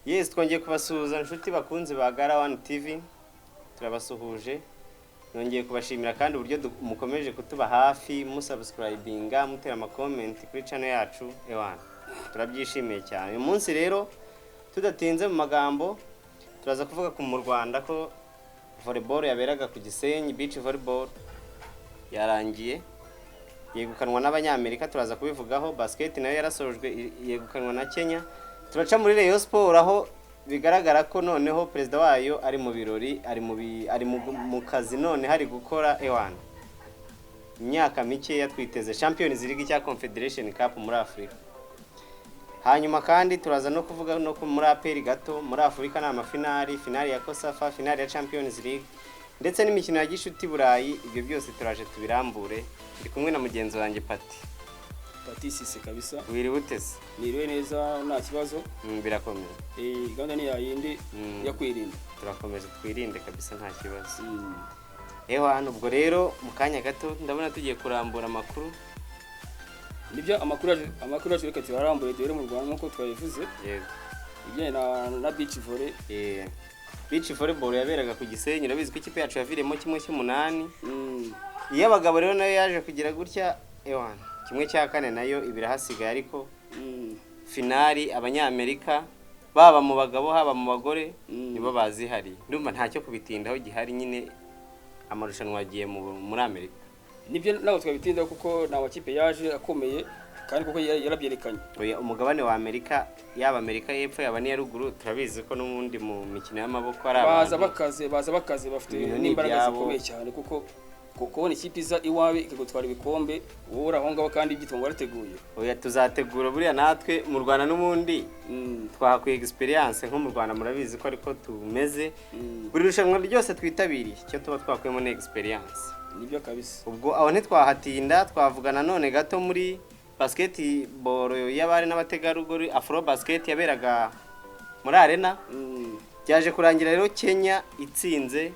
Yes, twongeye kubasuhuza inshuti bakunzi ba Gala One TV, turabasuhuje. Nongeye kubashimira kandi uburyo mukomeje kutuba hafi, musubscribinga, mutera amakomenti kuri channel yacu. Ewana, turabyishimiye cyane. Uyu munsi rero, tudatinze mu magambo, turaza kuvuga ku mu Rwanda ko volleyball yaberaga ku Gisenyi, beach volleyball yarangiye yegukanwa n'Abanyamerika, turaza kubivugaho. Basket nayo yarasojwe, yegukanwa na Kenya. Turaca muri Rayon Sport, aho bigaragara ko noneho perezida wayo ari mu birori, ari mu kazi, none hari gukora. Ewana, imyaka mikeya twiteze Champions League cyangwa Confederation Cup muri Afurika. Hanyuma kandi turaza no kuvuga no muri APR gato. Muri Afurika ni amafinali, finali ya COSAFA, finali ya Champions League, ndetse n'imikino ya gishuti Burayi. Ibyo byose turaje tubirambure. Ndi kumwe na mugenzi wanjye Pati. Pati Sise kabisa. Wiriwe utese? Niriwe neza, nta kibazo. Birakomeye. Gahunda ni yayindi yo kwirinda. Turakomeza twirinde kabisa, nta kibazo. Ewa, ubwo rero mu kanya gato ndabona tugiye kurambura amakuru. Nibyo, amakuru yacu reka tuyarambure, duhere mu Rwanda nk'uko twabivuze. Yego. Ibijyanye na beach volley. Beach volleyball yaberaga ku Gisenyi, urabizi ko ikipe yacu yaviriyemo kimwe cy'umunani. Iyo abagabo rero nayo yaje kugira gutya, ewana, kimwe cya kane nayo ibirahasigaye, ariko finali Abanyamerika, baba mu bagabo haba mu bagore, nibo bazihariye. Ndumva ntacyo kubitindaho gihari nyine, amarushanwa yagiye muri Amerika. Nibyo, ntabwo twabitindaho kuko ni amakipe yaje akomeye kandi kuko yarabyerekanye. Oya, umugabane wa Amerika, yaba Amerika y'Epfo yaba n'iya ruguru, turabizi ko n'ubundi mu mikino y'amaboko ari baza abantu bakaze, baza bakaze, bafite Ibintu ni n'imbaraga ibyabo. zikomeye cyane, kuko kubona ikipe iza iwawe ikagutwara ibikombe, wowe uri aho ngaho kandi ibyitwa ngo warateguye. Oya, tuzategura buriya natwe mu Rwanda n'ubundi twahakuye experience. Nko mu Rwanda murabizi ko ariko tumeze, buri rushanwa ryose twitabiriye icyo tuba twakuyemo ni experience. Nibyo kabisa. Ubwo aho ntitwahatinda, twavuga nanone gato muri basketball y'abari n'abategarugori, Afro Basket yaberaga muri Arena. Byaje kurangira rero Kenya itsinze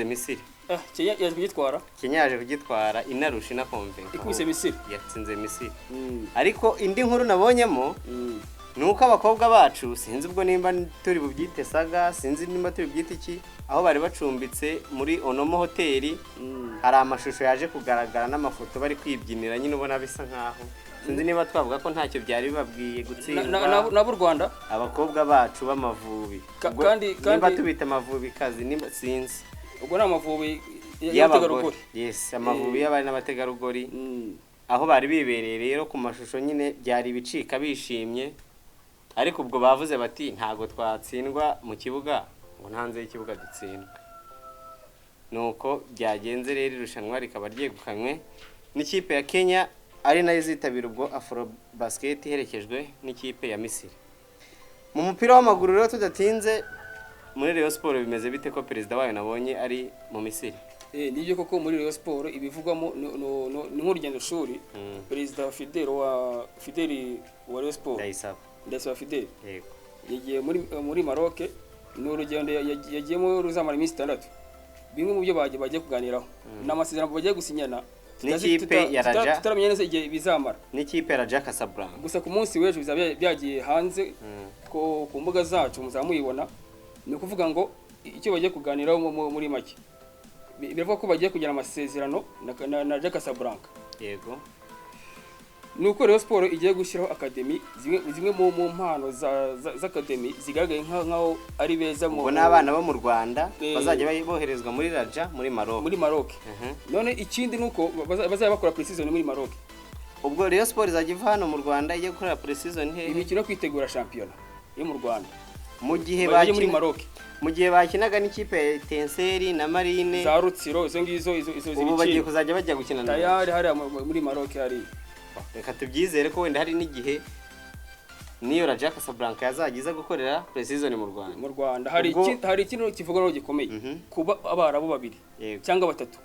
Misiri. Ah, Kenya yaje kugitwara. Kenya yaje kugitwara, inarusha, inakonvenka. Ikubise Misiri. Yatsinze Misiri. Ariko indi nkuru nabonyemo ni uko abakobwa bacu, sinzi ubwo nimba turi bubyite saga, sinzi nimba turi bubyite iki, aho bari bacumbitse muri Onomo Hoteli, hari amashusho yaje kugaragara n'amafoto bari kwibyinira nyine, ubona bisa nkaho, sinzi niba twavuga ko ntacyo byari bibabwiye gutsindwa. Nabo u Rwanda. Abakobwa bacu b'Amavubi. Ubwo nimba tubita Amavubi kazi, nimba sinzi. Ubwo ni Amavubi y'abagore. y'abategarugori. Yes, Amavubi y'abari n'abategarugori. Aho bari bibereye rero ku mashusho nyine byari ibicika, bishimye, ariko ubwo bavuze bati ntabwo twatsindwa mu kibuga ngo hanze y'ikibuga dutsindwe. Nuko byagenze rero, irushanwa rikaba ryegukanywe n'ikipe ya Kenya, ari nayo izitabira ubwo Afro Basket, iherekejwe n'ikipe ya Misiri. Mu mupira w'amaguru rero, tudatinze, muri Rayon Sport bimeze bite, ko perezida wayo nabonye ari mu Misiri? Nibyo koko, muri Rayon Sport ibivugwamo ni nk'urugendo shuri. Perezida Fidel wa Rayon Sport, Ndayisaba. Ndayisaba Fidel, Yego. yagiye muri Maroc. Ni urugendo yagiyemo ruzamara iminsi 6. Bimwe mu byo bagiye kuganiraho ni amasezerano bagiye gusinyana N'ikipe ya Raja. Tutaramenya neza igihe bizamara. N'ikipe ya Raja Casablanca. Gusa ku munsi w'ejo bizaba byagiye hanze ko ku mbuga zacu muzaba muyibona. Ni ukuvuga ngo icyo bagiye kuganiraho muri make, biravuga ko bagiye kugira amasezerano na Raja Casablanca. Yego. Ni uko Rayon Sport igiye gushyiraho academy, zimwe mu mpano z'academy zigaragaye nk'aho ari beza mu Ubwo n'abana bo mu Rwanda bazajya boherezwa muri Raja muri Maroc. Muri Maroc. None ikindi ni uko bazajya bakora pre-season muri Maroc. Ubwo Rayon Sport izajya iva hano mu Rwanda ijya gukora pre-season hehe? Imikino yo kwitegura shampiyona yo mu Rwanda. Mu gihe Bajye muri bakina Maroc. Mu gihe bakinaga n'ikipe ya Etincelle na Marine, za Rutsiro, izo ngizo, izo ubu bagiye zibikina kuzajya bajya gukina na tayari hariya muri Maroc hariya. Reka tubyizere ko wenda hari n'igihe n'iyo Raja Casablanca yazajya iza gukorera pre-season mu Rwanda. Mu Rwanda hari hari ikintu kivuga rero gikomeye, kuba Abarabu babiri cyangwa batatu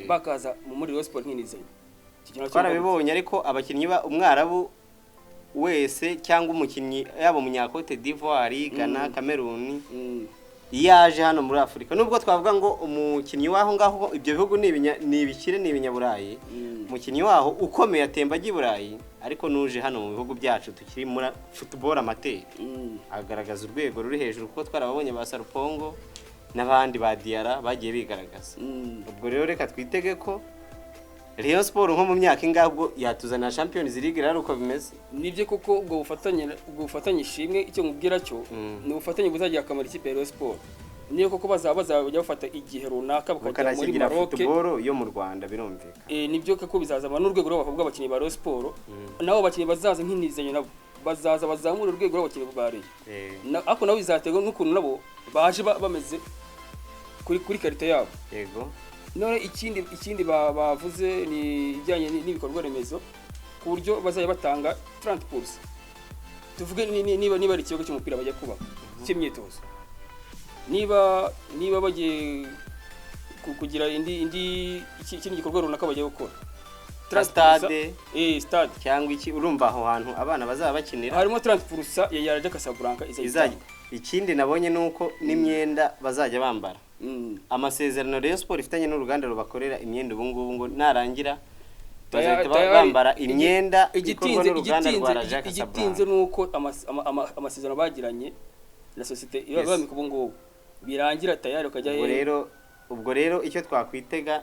bakaza muri Rayon Sport nk'inizanye. Iki kintu nacyo. Twarabibonye, ariko abakinnyi ba Umwarabu wese cyangwa umukinnyi, yaba umunya Cote d'Ivoire, Ghana, Cameroon, Iyo aje hano muri Afurika, nubwo twavuga ngo umukinnyi w'aho ngaho, ibyo bihugu ni ibikire, ni ibinyaburayi, umukinnyi waho ukomeye atemba ajya i Burayi, ariko n'uje hano mu bihugu byacu tukiri muri football amateur agaragaza urwego ruri hejuru, kuko twarababonye ba Sarupongo n'abandi ba Diarra bagiye bigaragaza. Ubwo rero reka twitege ko Rayon Sport nko mu myaka ingahe ubwo yatuzanira Champions League rero uko bimeze. Nibyo koko, ubwo bufatanye ishimwe, icyo nkubwira cyo ni ubufatanye buzagira akamaro ikipe ya Rayon Sport. Niyo koko bazaba bazajya bafata igihe runaka bakajya muri Bakanashyigikira Maroc. football yo mu Rwanda, birumvikana. Nibyo koko, bizazama n'urwego rw'abakinnyi ba Rayon Sport. Nabo bakinnyi bazaza nk'intizanyo, nabo bazaza bazamura urwego rw'abakinnyi ba Rayon. Ariko nabo bizaterwa n'ukuntu nabo baje bameze kuri qualité yabo. None ikindi bavuze ni ibijyanye n'ibikorwa remezo, ku buryo bazajya batanga 30%. Tuvuge niba ari ikibuga cy'umupira bajya kubaka cy'imyitozo, niba bagiye kugira indi indi ikindi gikorwa runaka bagiye gukora. Nka stade. Stade. Cyangwa iki, urumva aho hantu abana bazaba bakinira harimo 30% ya Raja Casablanca izajya izajya itanga. Ikindi nabonye ni uko n'imyenda bazajya bambara, amasezerano Rayon Sport ifitanye n'uruganda rubakorera imyenda ubu ngubu ngo narangira bazahita bambara imyenda ikorwa n'uruganda rwa Raja Igitinze Casablanca. ni uko amasezerano bagiranye na sosiyete ibamika ubu ngubu birangira, tayari ukajya Ubwo hehe? rero icyo twakwitega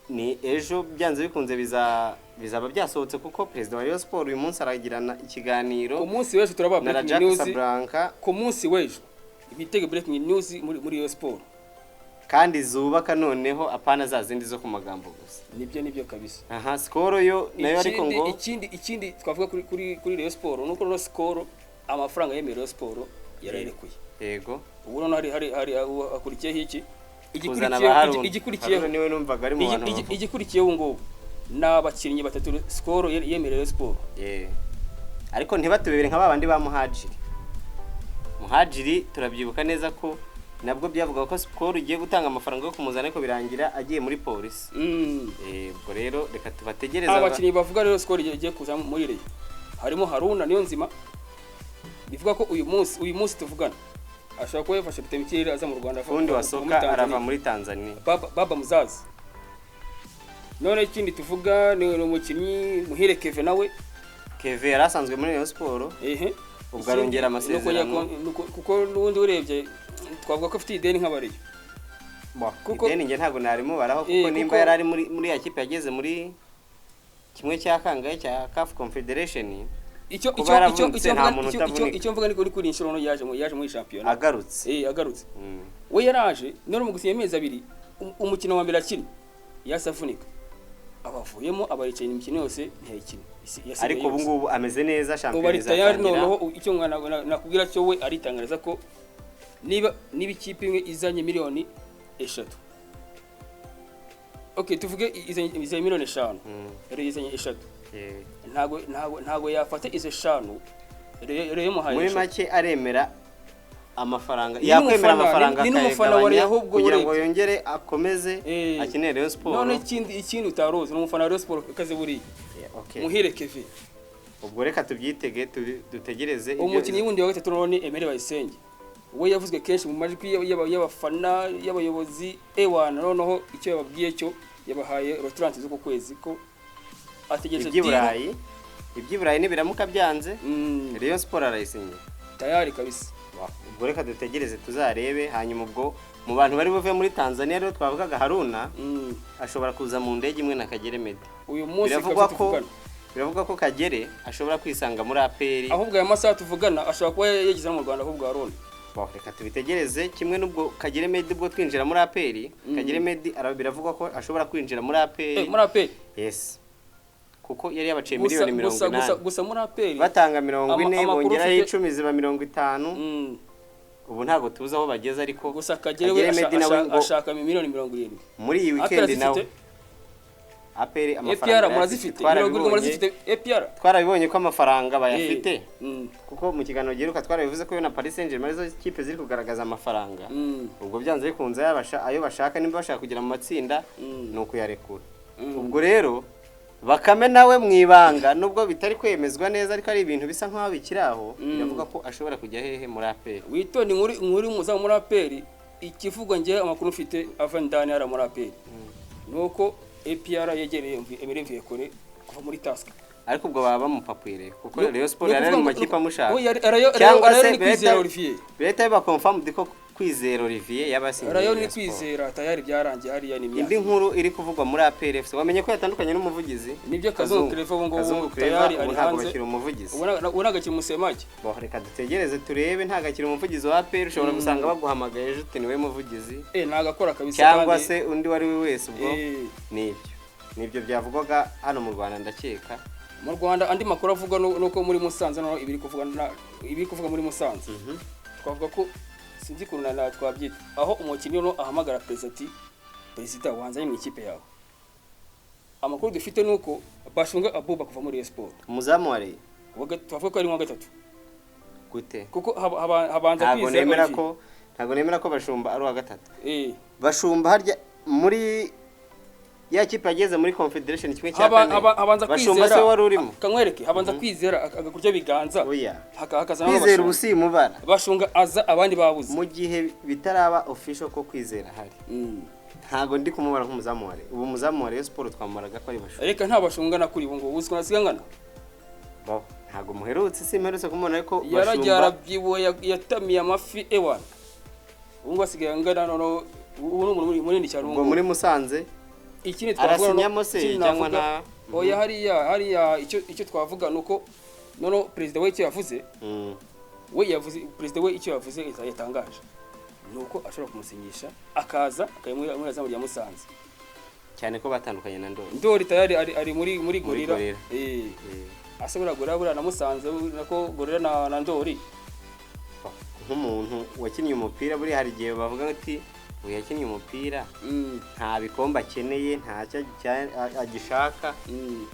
ni ejo byanze bikunze bizaba byasohotse, kuko perezida wa Rayon Sport uyu munsi aragirana ikiganiro Ku munsi w'ejo turaba na breaking Raja news. Casablanca. Ku munsi w'ejo bitege breaking news muri Rayon Sport. Kandi zubaka noneho, apana za zindi zo ku magambo gusa. Nibyo kabisa. Aha Skol yo nayo ariko ngo Ikindi twavuga kuri Rayon Sport nuko noneho Skol amafaranga yemerewe Rayon Sport yararekuye. Ubu noneho hari hakurikiyeho iki? Kuzana ba Haruna. Igikurikiyeho Haruna niwe numvaga ari mu bantu bavuga. Igikurikiyeho ubu ngubu ni abakinnyi batatu Skol yemerewe Rayon Sport. Yeah. Ariko ntibatubere nka babandi ba Muhajiri. Muhajiri turabyibuka neza ko nabwo byavuga ko Skol igiye gutanga amafaranga yo kumuzana, ariko birangira agiye muri polisi. Ubwo rero reka tubategereze Abakinnyi bavuga rero Skol igiye kuza muri Rayon harimo Haruna Niyonzima, bivuga ko uyu munsi tuvugana ashobora kuba yafashe rutemikirere aza mu Rwanda Fundi wa ava muri soka Tanzania. arava muri Tanzania. Baba Muzazi. None ikindi tuvuga ni umukinnyi Muhire Keve nawe. Keve yari asanzwe muri Rayon Sport. Ehe. Ubwo arongera Ikindi, amasezerano. Kuko n'ubundi urebye twavuga ko afite ideni nk'abariyo. Ideni njye ntabwo narimubaraho, kuko nimba yari ari muri ya kipe yageze muri kimwe cya kangahe cya CAF Confederation, Icyo kuba icyo icyo yaravunitse, icyo nta mvuga muntu utavunika. Icyo mvuga ni kuri inshuro no yaje muri shampiyona. Agarutse. Agarutse. We yaraje none mu gusinya amezi 2, umukino wa mbere akina yahise avunika, abavuyemo, abayicaye imikino yose ntiyayikina. Yasigaye Ariko ubu yose. ngubu ameze neza, Ubu shampiyona ari tayari. izatangira. Noneho icyo nakubwira cyo, we aritangariza ko niba ikipe imwe izanye miliyoni 3, okay, tuvuge izanye miliyoni 5, rero izanye 3, ntago yafata izo 5 rero yamuhaye Muri 3. make aremera amafaranga, Ni yakwemera amafaranga ni n'umufana wa akayagabanya Rayon ahubwo kugira ngo urebye. yongere akomeze akinire Rayon Sport. None ikindi utaruzi ni umufana wa Rayon Sport kaze buriya. Yeah, okay. Muhire Kevin. Ubwo reka tubyitege, dutegereze Umukinnyi wundi wa gatatu rero ni Emery Bayisenge. We yavuzwe kenshi mu majwi y'abafana, y'abayobozi. Ewana, noneho icyo yababwiye cyo yabahaye le 30 z'uku kwezi ko ategereje Iby'i Burayi, iby'i Burayi nibiramuka byanze, Rayon Sport arayisinyiye. Tayari kabisa. Ubwo reka dutegereze tuzarebe. Hanyuma ubwo mu bantu bari buve muri Tanzania rero twavugaga Haruna ashobora kuza mu ndege imwe na Kagere Meddy. Uyu munsi Biravugwa kabisa ko tuvugana. Biravugwa ko Kagere ashobora kwisanga muri APR. Ahubwo aya masaha tuvugana ashobora kuba yageze no mu Rwanda ahubwo Haruna. Bon, reka tubitegereze. Kimwe n'ubwo Kagere Meddy, ubwo twinjira muri APR, Kagere Meddy biravugwa ko ashobora kwinjira muri APR. Muri APR? Yes, kuko yari yabaciye Gusa miliyoni mirongo gusa gusa inani gusa muri APR batanga mirongo ine, amakuru bongeraho mfite- 10 ziba 50. Ubu ntabwo tuzi aho bageze, ariko Gusa Kagere we Kagere Meddy nawe ngo ashaka miliyoni 70. muri iyi APR weekend nawe azifite? APR APR amafaranga murazifite? 70 murazifite APR? Twarabibonye ko amafaranga bayafite, kuko mu kiganiro giheruka twarabivuze ko yo na Paris Saint-Germain arizo kipe ziri kugaragaza amafaranga. Ubwo byanze bikunze ayo bashaka, nimba bashaka kugera mu matsinda, ni ukuyarekura. Ubwo rero Bakame nawe mu ibanga, nubwo bitari kwemezwa neza ariko ari ibintu bisa nkaho bikiri aho, biravuga ko ashobora kujya hehe? Muri APR. Witonde, inkuru y'umuzamu muri APR. Ikivugwa, njye amakuru mfite ava ndani hariya muri APR, ni uko APR yegereye Emery Mvuyekure kuva muri Tusker. Ariko ubwo baba bamupapuye, kuko Rayon Sport yari ari mu makipe amushaka. Cyangwa se ni Kwizera Olivier. Birahita biba confirmed ko Kwizera Olivier yaba asinyiye Rayon ni Rayon Sport. Kwizera, tayari byarangiye hariya, ni Indi imyaka. nkuru iri kuvugwa muri APR FC, wamenye ko yatandukanye n'umuvugizi? Nibyo, Kazungu Claver ubu ngubu Kazungu Claver tayari ubu ari ntabwo hanze. bakiri umuvugizi. Ubu ntabwo akiri umusemake. Bo, reka dutegereze turebe, ntabwo akiri umuvugizi wa APR. Ushobora gusanga baguhamagaye ejo uti niwe muvugizi. Nagakora kabisa. Cyangwa kandi se undi uwo ari we wese ubwo. Nibyo byavugwaga hano mu Rwanda, ndakeka. Mu Rwanda andi makuru avugwa nuko muri Musanze noneho ibiri kuvuga muri Musanze, twavuga ko sinzi ukuntu na twabyita, aho umukinnyi noneho ahamagara perezida ati: "Perezida, wanzanye mu ikipe yawe." Amakuru dufite ni uko Bashunga Abuba kuva muri Rayon Sport. Umuzamu wa Rayon? Twavuga ko ari nka gatatu. Gute? Kuko habanza Ntabwo Kwizera nemera Olivier. ko, ntabwo nemera ko Bashumba ari uwa gatatu. Bashumba harya muri ya kipe yageze muri Confederation kimwe cya kane, Habanza Bashumba Kwizera. se wari urimo? Kanywereke, habanza Kwizera agakurya biganza, Oya. hakaza Kwizera ubu simubara. Bashunga aza abandi babuze. Mu gihe bitaraba official ko Kwizera ahari, ntabwo ndi kumubara nk'umuzamu wa Rayon. Ubu umuzamu wa Rayon Sport twamubaraga ko ari Bashumba. Reka, nta Bashunga na kuri ubu ngubu uzi ko nasiga ngana. Bo, ntabwo muherutse, simperutse kumubona, ariko Yaragiye Bashumba arabyibuha, yatamiye amafi ewana, ubu ngubu asigaye angana, noneho ubu ni umuntu munini cyane ubu Ubwo ngubu. muri Musanze Ikindi twavuga arasinyamo se ikindi cyangwa navuga- Oya, hariya icyo twavuga ni uko noneho perezida we icyo yavuze, we yavuze, perezida we icyo yavuze yatangaje ni uko ashobora kumusinyisha akaza akajya muri izamu rya Musanze. Cyane ko batandukanye na Ndoli. Ndoli tayari ari muri Gorilla. Gorilla. Ase buriya Gorilla, buriya na Musanze nako Gorilla na Ndoli. Nk'umuntu wakinnye umupira, buriya hari igihe bavuga ati uyu yakinnye umupira, nta bikombe akeneye, ntacyo agishaka,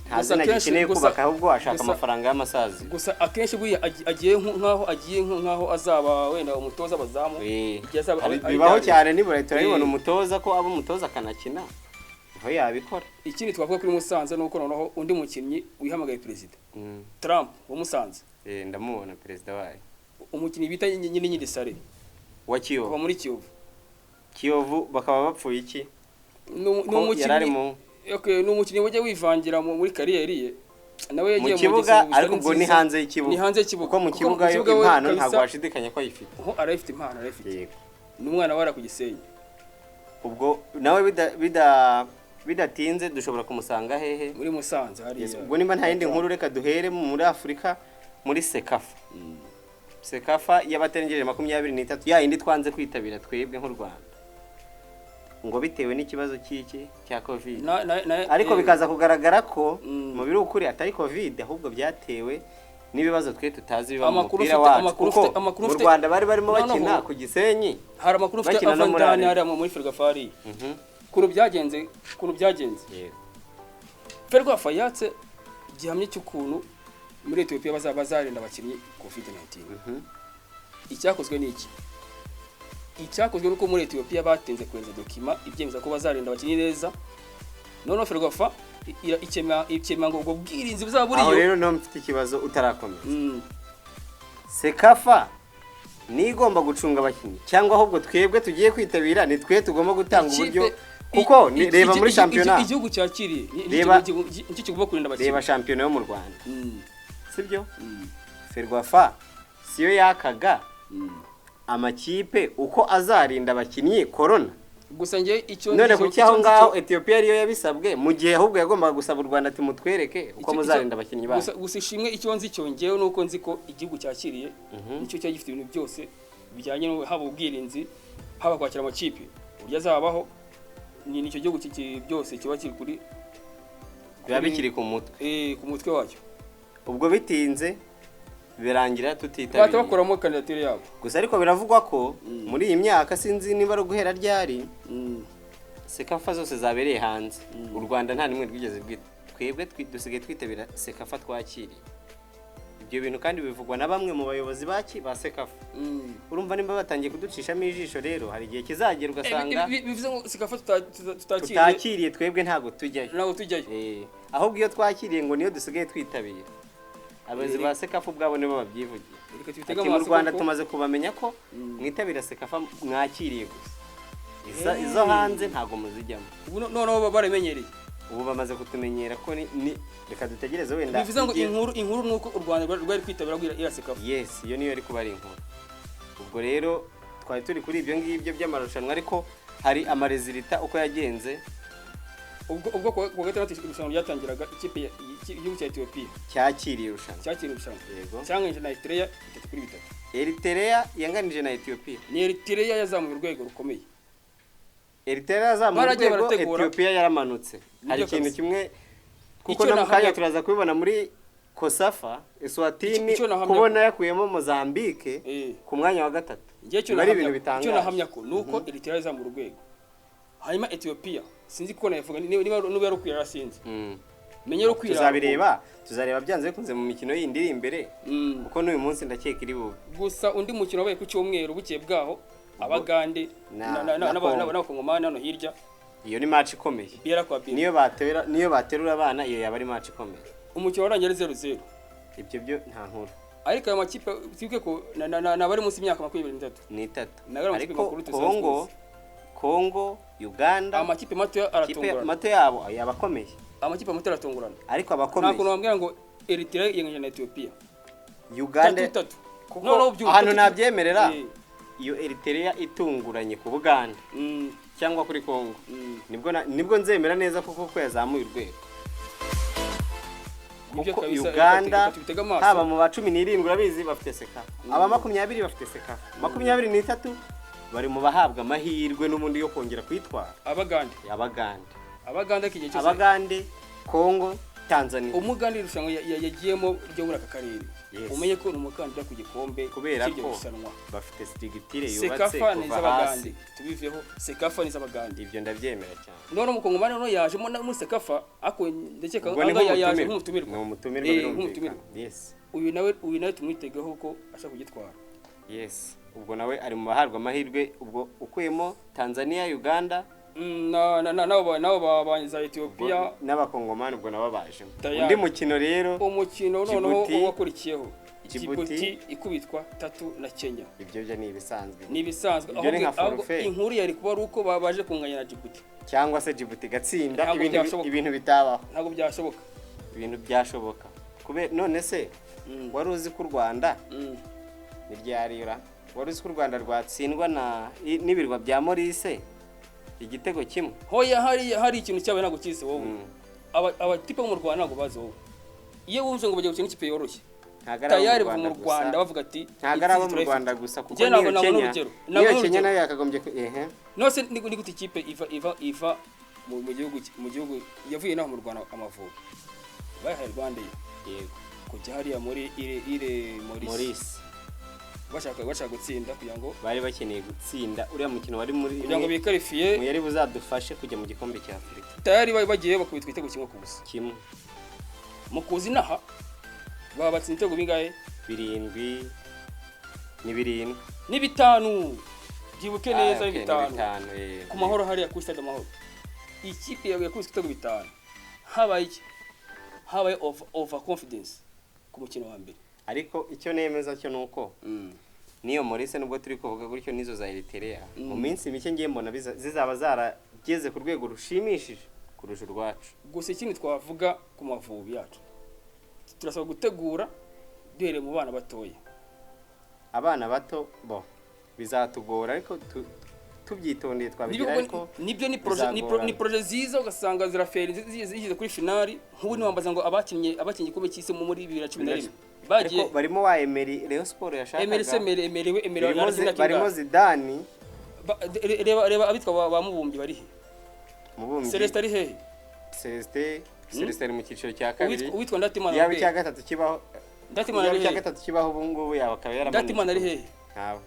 nta Gusa zina akenshi- agikeneye kubaka, ahubwo ashaka amafaranga y'amasazi. Gusa akenshi buriya agiye nk'aho agiye nk'aho azaba wenda umutoza abazamu, igihe azaba ari Bibaho ryari. cyane, nibura turabibona, umutoza ko aba umutoza akanakina, niho yabikora. Ikindi twavuga kuri Musanze ni uko noneho undi mukinnyi wihamagaye perezida, Trump wa Musanze. Ndamubona perezida wayo. Umukinnyi bita nyine nyiri Sare Wa kuva Kiyovu. muri Kiyovu. Kiyovu bakaba bapfuye iki? Ni Ko yari ari umukinnyi mu okay, ni umukinnyi wajya wivangira muri carrière ye, nawe mu yagiye kibuga, ngeso zitari ariko ubwo ni nziza. hanze y'ikibuga. Ni hanze y'ikibuga. Kuko mu kibuga yo we impano kabisa- ntabwo washidikanya ko ayifite. Ho arayifite, impano arayifite. Yego. Ni umwana wara ku Gisenyi. Ubwo nawe bidatinze dushobora kumusanga hehe? Muri Musanze hariya. Yes, ubwo nimba nta yindi nkuru, reka duhere muri Afurika, muri CECAFA. CECAFA y'abatarengeje 23, ya yindi twanze kwitabira twebwe nk'u Rwanda, ngo bitewe n'ikibazo cy'iki cya Covid, ariko bikaza kugaragara ko mu biri ukuri atari Covid, ahubwo byatewe n'ibibazo twe tutazi biba mu Amakuru mupira mfite- wacu, amakuru kuko amakuru mu Rwanda bari barimo No, no, bakina ku Gisenyi, Hari amakuru ufite bakina no ava muri ndani Arena. hariya muri Ferwafa. Ukuntu byagenze, Ferwafa yatse gihamya cy'ukuntu muri Ethiopia bazaba bazarinda abakinnyi Covid-19. Icyakozwe ni iki? Icyakozwe nuko muri Ethiopia batinze kohereza document ibyemeza ko bazarinda abakinnyi neza, noneho Ferwafa ikema ngo ubwo bwirinzi buzaba Aho buriyo. rero niho mfite ikibazo utarakomeza. CECAFA niyo igomba gucunga abakinnyi, cyangwa ahubwo twebwe tugiye kwitabira ni twe tugomba gutanga uburyo? Kuko reba muri shampiyona, Igihugu cyakiriye nicyo kigomba kurinda abakinnyi. Reba shampiyona yo mu Rwanda, sibyo? Ferwafa siyo yakaga amakipe uko azarinda abakinnyi korona? Gusa njye icyo None nzi kuki aho icyo nzi ngaho Ethiopia ariyo yabisabwe, mu gihe ahubwo yagombaga gusaba u Rwanda ati mutwereke uko muzarinda abakinnyi banyu? Gusa ishimwe, icyo nzi cyo ngewe nuko nzi ko igihugu cyakiriye nicyo cyari gifite ibintu byose bijyanye no haba ubwirinzi, haba kwakira amakipe, uburyo azabaho, ni nicyo gihugu byose kiba kiri kuri Biba bikiri ku mutwe. Ku mutwe wacyo. Ubwo bitinze birangira Bahita tutitabiriye. bakuramo kandidatire yabo. Gusa ariko biravugwa ko muri iyi myaka, sinzi niba ari uguhera ryari, CECAFA zose zabereye hanze, u Rwanda nta nimwe rwigeze rwita. Twebwe dusigaye twitabira CECAFA twakiriye. Ibyo bintu kandi bivugwa na bamwe mu bayobozi ba CECAFA. Urumva nimba batangiye kuducishamo ijisho rero, hari igihe kizagera ugasanga Bivuze ngo CECAFA tutakiriye tutakiriye twebwe ntabwo tujyayo. Ntabwo tujyayo. Ahubwo iyo twakiriye ngo niyo dusigaye twitabira. Abayobozi ba CECAFA ubwabo nibo babyivugiye. Reka tubitege Ati mu amaso Rwanda kuko tumaze kubamenya ko mwitabira CECAFA mwakiriye gusa. Izo hanze ntabwo muzijyamo. Ubu noneho baramenyereye. Ubu bamaze kutumenyera ko ni reka dutegereze wenda Bivuze ngo inkuru ni uko u Rwanda rwari kwitabira iriya CECAFA. Yes, iyo niyo yari kuba ari inkuru. Ubwo rero twari turi kuri ibyo ngibyo by'amarushanwa, ariko hari ama résultats uko yagenze. Ubwo kuwa gatandatu irushanwa ryatangiraga, ikipe igihugu cya Ethiopia Cyakiriye irushanwa. Cyakiriye irushanwa. Yego. Cyanganyije na Eritrea 3-3. Eritrea yanganije na Ethiopia. Ni Eritrea yazamuye urwego rukomeye. Eritrea yazamuye Baragiye urwego, barategura. Ethiopia yaramanutse. Hari Nibyo ikintu kabisa. kimwe kuko Icyo na mukanya nahamya turaza kubibona muri COSAFA, Eswatini Icyo nahamya kubona yakuyemo Mozambique ku mwanya wa gatatu. Igihe cyo Biba ari nahamya ibintu icyo bitangaje. nahamya ko ni uko Eritrea yazamuye urwego, hanyuma Ethiopia sinzi ko nayivuga niba yari ukwirara, sinzi. Menye yari ukwirara. Tuzabireba, tuzareba byanze bikunze mu mikino yindi iri imbere, kuko n'uyu munsi ndakeka iri bube. Gusa undi mukino wabaye ku cyumweru bukeye bwaho, Abagande na Congo. n'Abakongomani hano hirya. Iyo ni match ikomeye. Biyara kwa biyara. Niyo baterura abana, iyo yaba ari match ikomeye. Umukino warangiye ari 0-0. Ibyo byo nta nkuru. Ariko ayo makipe twibuke ko n'abari munsi y'imyaka 23. Ni itatu. Nayo ari amakipe Ariko makuru dusanzwe Congo, tuzi. Congo, Uganda, Amakipe mato kipe aratungurana. mato yabo yaba akomeye. Amakipe mato aratungurana. Ariko Nta abakomeye kuntu wambwira ngo Eritrea yanganyije na Ethiopia Uganda 3-3. Kuko Noneho byumva ahantu tatu. nabyemerera, iyo Eritrea itunguranye ku Buganda cyangwa kuri Congo, nibwo nzemera neza koko ko yazamuye urwego. Nibyo Kuko kabisa, Uganda reka tubitege amaso. haba mu ba 17 urabizi bafite CECAFA, aba 20 bafite CECAFA, 23 bari mu bahabwa amahirwe n'ubundi yo kongera kwitwara. Abagande. Abagande. Abagande ariko igihe cyose Abagande, Congo, Tanzania. Umugande irushanwa yagiyemo ryo muri aka karere, umenye ko ni umukandida ku gikombe Kubera cy'iryo ko rushanwa. bafite structure yubatse CECAFA ni kuva iz'Abagande. hasi. Tubiveho, CECAFA ni iz'Abagande. Ibyo ndabyemera cyane. None umukongomani noneho yajemo muri CECAFA, ariko ndakeka Ubwo ni ahangaha yaje nk'umutumirwa. nk'umutumirwa. Ni umutumirwa, Nk'umutumirwa. birumvikana, yes. Uyu nawe tumwitegeho ko ashaka kugitwara. Yes, ubwo nawe ari mu bahabwa amahirwe. Ubwo ukuyemo Tanzania, Uganda, Nabo ba za Ethiopia n'Abakongomani, ubwo nabo bajemo. Tayari. Undi mukino rero, Umukino noneho Djibouti. wakurikiyeho, Djibouti. Djibouti ikubitwa 3 na Kenya. Ibyo byo ni ibisanzwe. Ni ibisanzwe. Ibyo ni nka Ahubwo forfait. inkuru yari kuba ari uko baje kunganya na Djibouti. Cyangwa se Djibouti igatsinda. Ntabwo Ibintu byashoboka. ibintu bitabaho. Ntabwo byashoboka. Ibintu byashoboka kubera none se wari uzi ko u Rwanda ni ryarira, wari uzi ko u Rwanda rwatsindwa n'ibirwa bya Maurice igitego kimwe? Hoya, hari ikintu cyabaye ntabwo kizi wowe. Abatipe bo mu Rwanda ntabwo bazi wowe. Iyo wumvise ngo bagiye gukina ikipe yoroshye, Ntabwo ari abo tayari mu bava mu Rwanda Rwanda gusa. bavuga ati Ntabwo ari abo "Intsinzi mu turayifite." Rwanda gusa, kuko Njye ntabwo niyo nabona Kenya, urugero. niyo Nabona Kenya urugero. nayo yakagombye ehe. Nose ni gute ikipe iva mu gihugu yavuye naho mu Rwanda, Amavubi bayihaye Rwanda Yego. kujya hariya muri ire Maurice, Maurice. bashaka gutsinda kugira ngo Bari bakeneye gutsinda uriya mukino wari muri kugira ngo bikarifiye mu yari buzadufashe kujya mu gikombe cya Afurika. Tayari bari bagiye bakubitwa igitego 1-0. Kimwe. Mu kuza inaha baba batsinze ibitego bingahe? Birindwi, ni 7. Ni 5, byibuke neza. Ah, Ni okay, ni 5. 5, Ku Mahoro hariya kuri Stade Amahoro, ikipe yawe yakubiswe ibitego 5. Habaye iki? Habaye over confidence ku mukino wa mbere. Ariko icyo nemeza cyo nuko niyo Maurice, nubwo turi kuvuga gutyo, nizo za Eritrea mu minsi mike ngiye mbona zizaba zarageze ku rwego rushimishije kurusha urwacu. Gusa ikindi twavuga ku Mavubi yacu, turasaba gutegura duhereye mu bana batoya. Abana bato bo bizatugora, ariko tubyitondeye twabigira, ariko Nibyo, ni projet bizagorana. Ni projet ziza ugasanga zirafera zigeze kuri finali. Nk'ubu ntiwambaza ngo abakinnye igikombe cy'isi muri 2011 bagiye. Ariko barimo wa Emery Rayon Sport yashakaga. Emery se, Emery we, Emery Barimo Zidane. Reba abitwa ba Mubumbyi bari he? Mubumbyi. Celestin ari hehe? Celestin ari mu cyiciro cya kabiri. Uwitwa Ndatimana Yaba Robert. icya gatatu kibaho, Ndatimana yaba ari icya hehe? gatatu kibaho ubu ngubu, yaba akaba yaramanutse. Ndatimana ari hehe? Ntawe.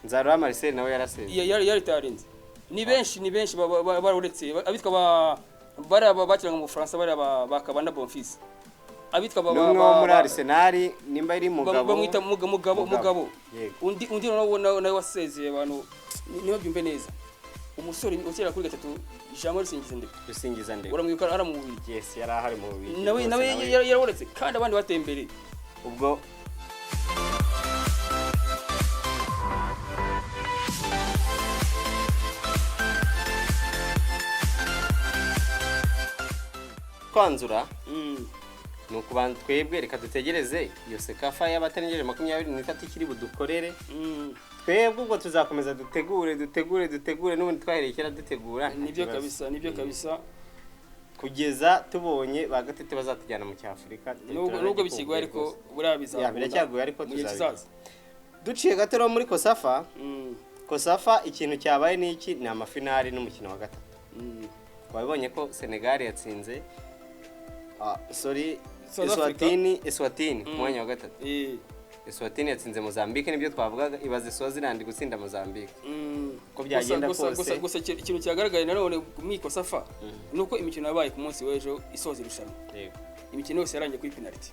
Nzarora Marcel nawe yarasezeye. Yari yaritarinze. Ni benshi baruretse abitwa ba bariya bakinaga mu Bufaransa, bariya ba Kabanda Bonfils, abitwa ba N'umwe wo muri Arsenal nimba ari Mugabo. Bamwita Mugabo, Mugabo. Yego. Undi noneho nawe wasezeye, abantu niba byumve neza, umusore ukera kuri gatatu, Jean Marie Singizindeka. Rusingiza ndebe. Uramwibuka ara mu Bubiligi? Yes, yari ahari mu Bubiligi Nawe rwose. nawe yarabonetse kandi abandi bateye imbere. Ubwo twanzura, ni ukubanza twebwe reka dutegereze iyo CECAFA y'abatarengeje 23 ikiri budukorere. Twebwe ubwo tuzakomeza dutegure, dutegure, dutegure, n'ubundi twahereye kera dutegura, nta Nibyo kibazo. kabisa, nibyo kabisa. Kugeza tubonye ba Gatete bazatujyana mu cy'Afurika. Nubwo bikigoye, ariko buriya bizakunda Ya, biracyagoye, ariko mu gihe tuzabikora. kizaza. Duciye gato rero muri COSAFA. COSAFA ikintu cyabaye ni iki? Ni amafinari n'umukino wa gatatu. Wabibonye ko Senegal yatsinze, sorry, South Africa. Eswatini ku mwanya wa gatatu. Eswatini yatsinze Mozambique, nibyo twavugaga. Ibaze Swaziland gutsinda Mozambique. Uko byagenda Gusa, kose. gusa ikintu cyagaragaye nanone mu COSAFA ni uko imikino yabaye ku munsi w'ejo isoza irushanwa, imikino yose yarangiye kuri penalty.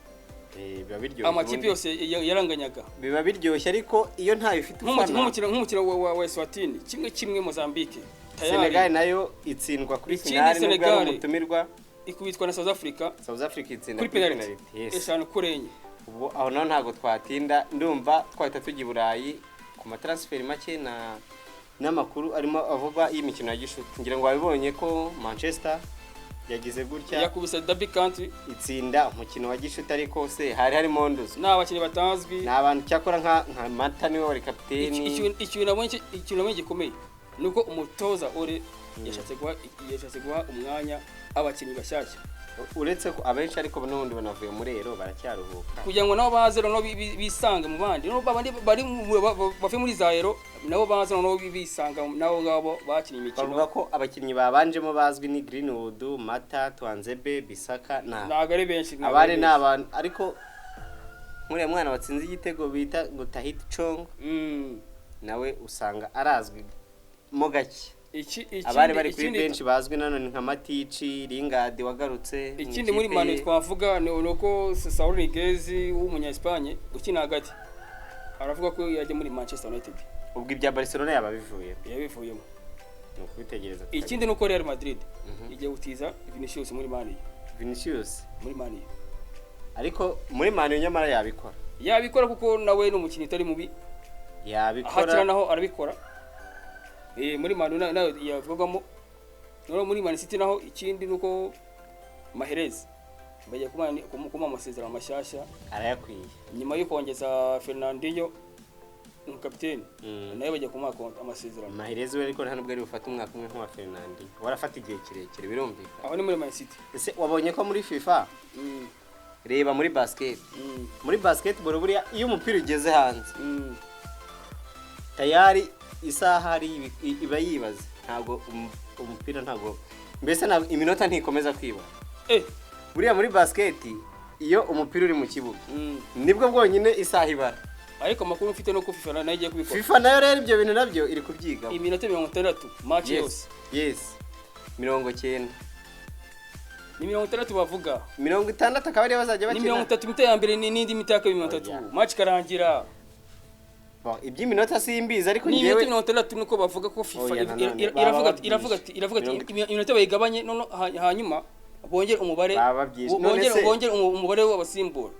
Biba biryoshye Amakipe ubundi. yose yaranganyaga. Biba biryoshye, ariko iyo ntayo ufite Nk'umukino ufana. Nk'umukino wa Eswatini, 1-1 Mozambique tayari. Senegal nayo itsindwa kuri Ikindi finali nubwo ari Senegal umutumirwa. Ikubitwa na South Africa South Africa itsinda kuri kuri penalty penalty, yes. 5-4. Ubwo aho naho ntabwo twatinda, ndumva twahita tujya i Burayi ku matransfer make na n'amakuru arimo avugwa y'imikino ya gishuti. Ngira ngo wabibonye ko Manchester yagize gutya yakubise Derby County, itsinda umukino wa gishuti, ariko se hari harimo nduzi? Ni abakinnyi batazwi. Ni abantu cyakora nka Mata niwe wari kapiteni. Ikintu nabonye gikomeye ni uko umutoza Ole yashatse guha umwanya abakinnyi bashyashya. Uretse ko abenshi ariko n'ubundi banavuye muri Euro, baracyaruhuka. Kugira ngo nabo baze noneho bisange mu bandi, noneho babandi bari bavuye muri za Euro nabo baze noneho bisanga nabo ngabo bakinnye imikino. Bavuga ko abakinnyi babanjemo bazwi ni Greenwood, Mata, Tuanzebe, Bisaka na Ntabwo ari benshi, ntabwo abari ari ni benshi. abantu, ariko nk'uriya mwana watsinze igitego bita ngo Tahiti Chong, nawe usanga arazwi mo gake. Abari bari kuri benshi bazwi nanone nka Matic, Lingard wagarutse mu Ikindi muri ikipe Manu ye. twavuga ni uko Saul Niguez w'umunya Espagne ukina hagati aravuga ko yajya muri Manchester United. Ubwo ibya Barcelona yaba bivuye, Yabivuyemo. ni ukubitegereza. Ikindi ni uko Real Madrid igiye gutiza Vinicius muri Man U. Vinicius? Muri Man U. Ariko muri Man U nyamara yabikora. Yabikora kuko nawe ni umukinnyi utari mubi. Yabikora. Ahakina naho arabikora. Muri Man U nayo yavugwamo. Noneho muri Man City naho ikindi ni uko Mahrez bagiye kumuha amasezerano mashyashya. Arayakwiye. Nyuma yo kongeza Fernandinho umukapiteni, nawe bagiye kumuha amasezerano. Mahrez we ariko nta nubwo ari bufate umwaka umwe nk'uwa Fernandinho, warafata igihe kirekire, birumvikana. Aho ni muri Man City. Ese wabonye ko muri FIFA, reba muri basket, muri basketball buriya iyo umupira ugeze hanze, tayari isaha hari iba yibaze, ntabwo umupira ntabwo mbese iminota ntikomeza kwiba. Buriya muri basket iyo umupira uri mu kibuga, nibwo bwonyine isaha ibara. Ariko amakuru mfite nuko FIFA nayo igiye kubikora. FIFA nayo rero ibyo bintu nabyo iri kubyigaho. Iminota 60 match yose. Yes, 90. Ni 60 bavuga. 60 akaba ariyo bazajya Ni bakina. 30 mi-temps ya mbere n'indi mi-temps ya kabiri 30. Oya. Match ikarangira. Bon, iby'iminota simbizi, ariko Ni njyewe iminota 60 nuko bavuga ko FIFA Oya, nanone, iravuga baba ati iravuga ati iravuga ati Mirongo- iminota bayigabanye, none hanyuma bongere umubare Baba babyishe. None bongere umubare w'abasimbura.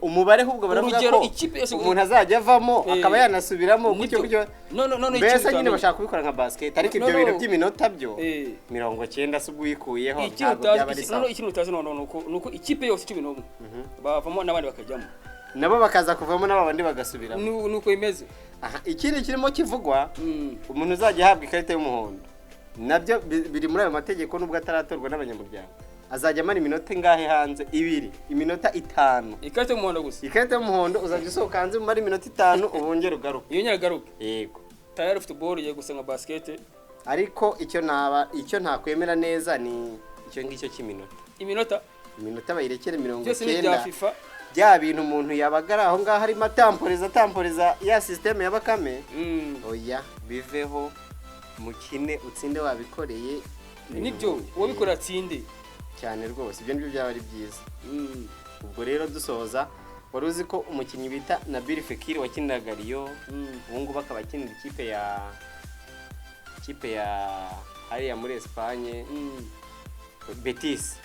Umubare ahubwo baravuga Urugero, ko ikipe yose- umuntu azajya avamo akaba yanasubiramo gutyo Nibyo. gutyo. No, Mbese ikintu nyine utamenya. bashaka kubikora nka basket, ariko No, ibyo no. bintu by'iminota byo 90 se ubwo uyikuyeho Ikintu ntabwo utazi byaba ari no, sawa. ikintu utazi noneho nuko ikipe yose 11 bavamo n'abandi bakajyamo. Nabo bakaza kuvamo n'aba bandi bagasubiramo. Nuko bimeze. Aha, ikindi kirimo kivugwa, umuntu uzajya ahabwa ikarita y'umuhondo, nabyo biri muri ayo mategeko nubwo ataratorwa n'abanyamuryango, azajya amara iminota ingahe hanze? Ibiri, iminota 5. Ikarita y'umuhondo gusa? Ikarita y'umuhondo, uzajya usohoka hanze umara iminota 5 ubongere ugaruke. Iyo nyaragaruke. Yego. Tayari football igiye gusa nka basket. Ariko icyo ntaba icyo ntakwemera neza ni icyo ngicyo cy'iminota. Iminota. Iminota bayirekere mirongo Byose ni ibya cyenda. FIFA. Bya bintu umuntu yabaga ari aho ngaho arimo atamporeza atamporeza ya système ya Bakame, oya, biveho, mukine utsinde wabikoreye. Nibyo, uwabikorera atsinde. Cyane rwose, ibyo nibyo byaba ari byiza. Ubwo rero dusoza, wari uzi ko umukinnyi bita Nabil Fekir wakiniraga Lyon, ubu ngubu akaba akinira ikipe ya hariya muri Espagne, Betis,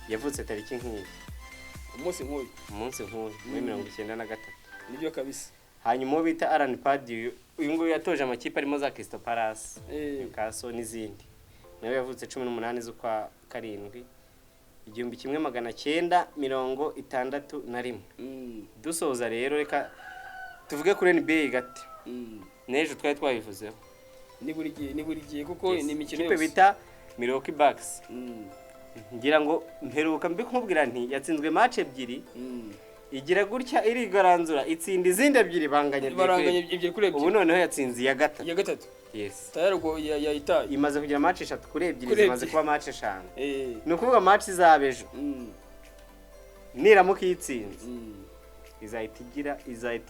yavutse tariki nk'iyi? Umunsi nk'uyu. Umunsi nk'uyu muri 93. Nibyo kabisa. Hanyuma uwo bita Alan Pardew, uyu nguyu yatoje amakipe arimo za Crystal Palace, Newcastle n'izindi, nawe yavutse 18 z'ukwa karindwi. 1961. Dusoza rero, reka tuvuge kuri NBA gato. N'ejo twari twabivuzeho. Ni buri gihe, ni buri gihe, kuko ni imikino Ikipe yose. bita Milwaukee Bucks, ngira ngo mperuka mbikubwira nti yatsinzwe match ebyiri, igira gutya irigaranzura, itsinda izindi ebyiri, banganya ebyiri kuri Baranganya ebyiri. 2-2. Ubu noneho yatsinze iya gatatu. Iya gatatu. Yes. Tayari ubwo yayitaye. Imaze kugira match 3-2, Kuri zimaze ebyiri. kuba match 5. Ni ukuvuga match izaba ejo, niramuka iyitsinze, izahita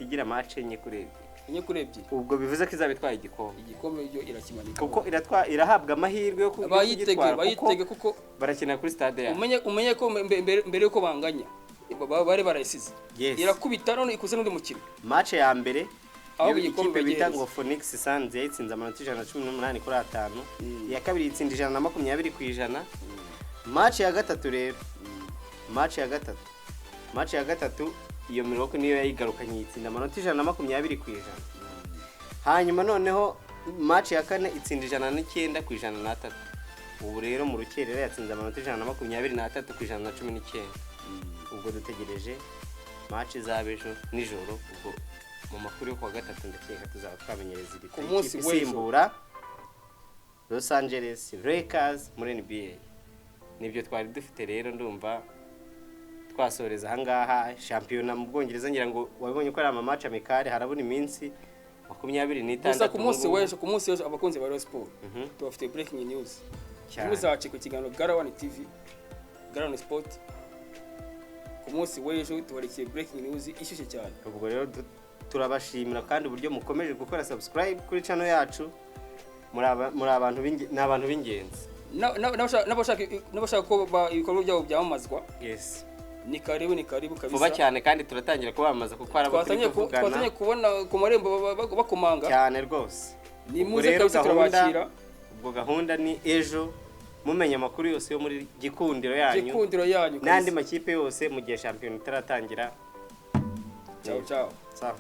igira match 4-2. 4-2. Ubwo bivuze ko izaba itwaye igikombe. Igikombe yo irakimanika. Kuko irahabwa amahirwe yo Bayitege. kugitwara, kuko Bayitege kuko barakina kuri stade yayo. Umenye ko mbere yuko banganya mbere barayisize. Irakubita none ikuze n'undi mukino. Match ya mbere Aho iyo igikombe ikipe bita bagihereza. ngo Phoenix Suns yayitsinze amanota 118-5. Iya kabiri yitsinda 120-100. Match ya gatatu rero, match ya gatatu iyo Milwaukee niyo yayigarukanye, yitsinda amanota 120-100. Hanyuma noneho match ya kane itsinda 109-103. Ubu rero mu rukerera yatsinze amanota 123-119. Ubwo dutegereje match izaba ejo nijoro. Ubwo mu makuru yo kuwa gatatu ndakeka tuzaba twamenyereza iri Ku munsi ikipe w'ejo. isimbura Los Angeles Lakers muri NBA. Nibyo twari dufite rero, ndumva twasoreza ahangaha. Shampiyona mu Bwongereza ngira ngo wabonye ko ari ama match amical, harabura iminsi 26. Gusa ku munsi Ubu ngubu. w'ejo, ku munsi w'ejo, abakunzi ba Rayon Sport, tubafite breaking news. Ntimuzacikwe ikiganiro Gara One TV, Gara One Sport. Ku munsi w'ejo tubarikiye breaking news ishyushye cyane. Ubwo rero turabashimira kandi uburyo mukomeje gukora subscribe kuri channel yacu. Muri abantu ni abantu b'ingenzi. N'abashaka ko ibikorwa byabo byamamazwa, ni karibu, ni karibu kabisa. Vuba cyane kandi turatangira kubamamaza, kuko hari abo turi kuvugana. Twatangiye kubona ku marembo bakomanga. Cyane rwose. Ni Ubwo muze rero kabisa, turabakira. Ubwo gahunda ni ejo mumenya amakuru yose yo muri Gikundiro yanyu Gikundiro yanyu n'andi kabisa. makipe yose mu gihe shampiyona itaratangira. Ciao ciao. Sawa.